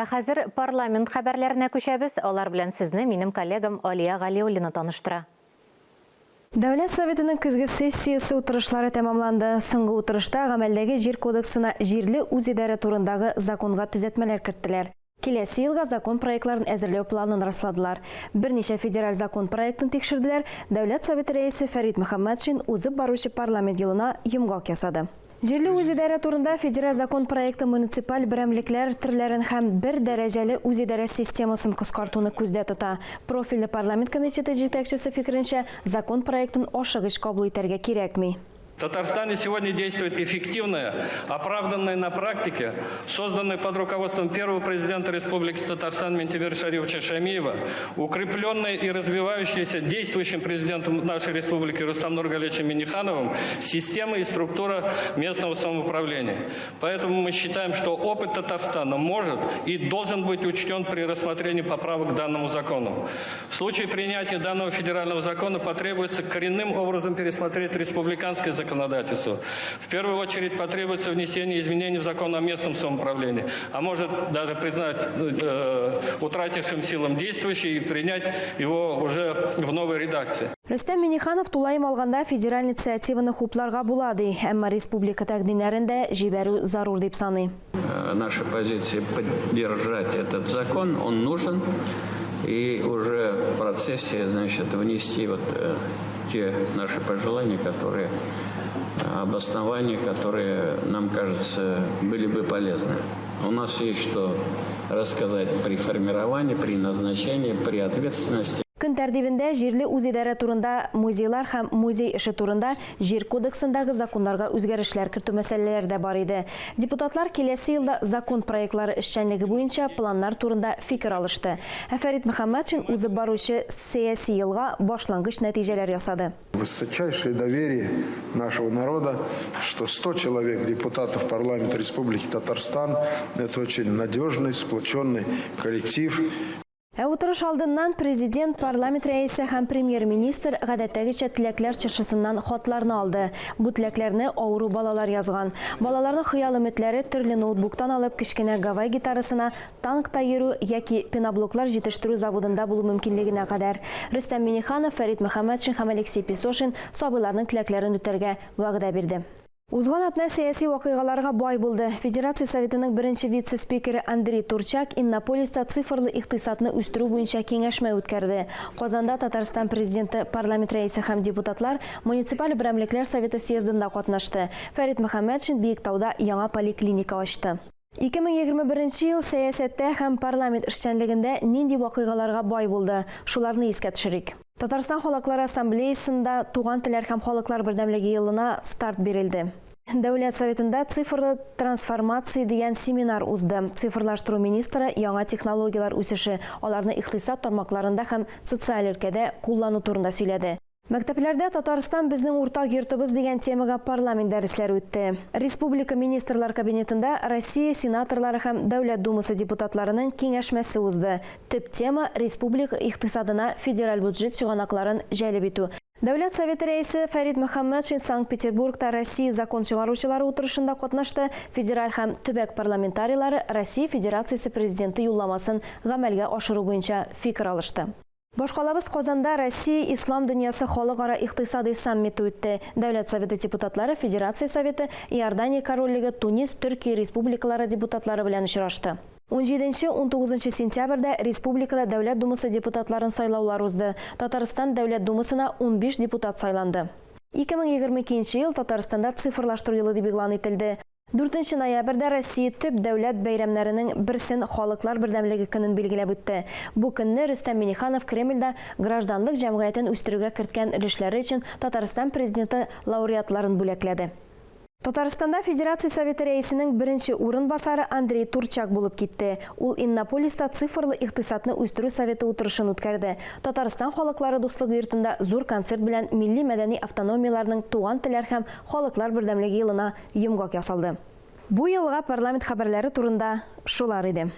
Ә хәзер парламент хәбәрләренә күчәбез, алар белән сезне минем коллегам Алия Галиуллина таныштыра. Дәүләт Советының көзге сессиясе утырышлары тәмамланды. Соңгы утырышта гамәлдәге Җир кодексына җирле үзидарә турындагы законга төзәтмәләр керттеләр. Киләсе елга закон проектларын әзерләү планын расладылар. Берничә федераль закон проектын тикшерделәр, Дәүләт Советы Рәисе Фәрит Мөхәммәтшин узып баручы парламент елына йомгак ясады. Җирле үзидарә турында федераль закон проекты муниципаль берәмлекләр төрләрен һәм бер дәрәҗәле үзидарә системасын кыскартуны күздә тота. Профильле парламент комитеты җитәкчесе фикеренчә, закон проектын ашыгыч кабул итәргә кирәкми. В Татарстане сегодня действует эффективная, оправданная на практике, созданная под руководством первого президента Республики Татарстан Минтимера Шариповича Шаймиева, укрепленная и развивающаяся действующим президентом нашей республики Рустамом Нургалиевичем Миннихановым система и структура местного самоуправления. Поэтому мы считаем, что опыт Татарстана может и должен быть учтен при рассмотрении поправок к данному закону. В случае принятия данного федерального закона потребуется коренным образом пересмотреть республиканское законодательство. В первую очередь потребуется внесение изменений в закон о местном самоуправлении, а может даже признать утратившим силам действующий и принять его уже в новой редакции. Рөстәм Миңнеханов тулаем алганда федераль инициативаны хупларга була ди, әмма республика тәкъдимнәрен дә җибәрү зарур дип саный. Наша позиция поддержать этот закон, он нужен. И уже в процессе, значит, внести вот те наши пожелания, которые, обоснования, которые, нам кажется, были бы полезны. У нас есть что рассказать при формировании, при назначении, при ответственности. Көн тәртибендә җирле үзидарә турында, музейлар һәм музей эше турында, Җир кодексындагы законнарга үзгәрешләр кертү мәсьәләләре дә бар иде. Депутатлар киләсе елда закон проектлары эшчәнлеге буенча планнар турында фикер алышты. Ә Фәрит Мөхәммәтшин узып баручы сәяси елга башлангыч нәтиҗәләр ясады. Высочайшее доверие нашего народа, что 100 человек депутатов парламента Республики Татарстан – это очень надежный, сплоченный коллектив. Ә утырыш алдыннан Президент, парламент рәисе һәм Премьер-министр гадәттәгечә теләкләр чыршысыннан хатларны алды. Бу теләкләрне авыру балалар язган. Балаларның хыял-өметләре төрле ноутбуктан алып кечкенә гавай гитарасына, танкта йөрү яки пеноблоклар җитештерү заводында булу мөмкинлегенә кадәр. Рөстәм Миңнеханов, Фәрит Мөхәммәтшин һәм Алексей Песошин сабыйларның теләкләрен үтәргә вәгъдә бирде. Узган атна сәяси вакыйгаларга бай булды. Федерация Советының беренче вице-спикеры Андрей Турчак Иннополиста цифрлы икътисадны үстерү буенча киңәшмә үткәрде. Казанда Татарстан Президенты, парламент рәисе һәм депутатлар муниципаль берәмлекләр советы съездында катнашты. Фәрит Мөхәммәтшин Биектауда яңа поликлиника ачты. 2021 ел сәясәттә һәм парламент эшчәнлегендә нинди вакыйгаларга бай булды? Шуларны искә төшерик. Татарстан Халыклары Ассамблеясында Туган телләр һәм халыклар бердәмлеге елына старт бирелде. Дәүләт Советында Цифрлы трансформация дигән семинар узды. Цифрлаштыру министры яңа технологияләр үсеше, аларны икътисад тармакларында һәм социаль өлкәдә куллану турында сөйләде. Мәктәпләрдә Татарстан безнең уртак йортыбыз дигән темага парламент дәресләре үтте. Республика Министрлар Кабинетында Россия сенаторлары һәм Дәүләт Думасы депутатларының киңәшмәсе узды. Төп тема, республика икътисадына федераль бюджет чыганакларын җәлеп итү. Дәүләт Советы Рәисе Фәрит Мөхәммәтшин Санкт-Петербургта Россия закон чыгаручылары утырышында катнашты, федераль һәм төбәк парламентарийлары Россия Федерациясе Президенты юлламасын гамәлгә ашыру буенча фикер алышты. Башкалабыз Казанда Россия, Ислам дөньясы халыкара икътисадый саммиты үтте. Дәүләт Советы депутатлары Федерация Советы, Иордания Корольлеге, Тунис, Төркия республикалары депутатлары белән очрашты. Унҗиденче-унтугызынчы сентябрьдә республикада Дәүләт Думасы депутатларын сайлаулар узды. Татарстан Дәүләт Думасына 15 депутат сайланды. 2022 нче ел Татарстанда цифрлаштыру елы дип игълан ителде. Дүртенче ноябрьдә Россия төп дәүләт бәйрәмнәренең берсен Халыклар бердәмлеге көнен билгеләп үтте. Бу көнне Рөстәм Миңнеханов Кремльдә гражданлык җәмгыятен үстерүгә керткән өлешләре өчен Татарстан Президенты лауреатларын бүләкләде. Татарстанда Федерация Советы Рәисенең беренче урынбасары Андрей Турчак булып китте. Ул Иннополиста цифрлы икътисадны үстерү советы утырышын үткәрде. Татарстан халыклары дуслыгы йортында зур концерт белән милли-мәдәни автономияләрнең туган телләр һәм халыклар бердәмлеге елына йомгак ясалды. Бу елга парламент хәбәрләре турында шулар иде.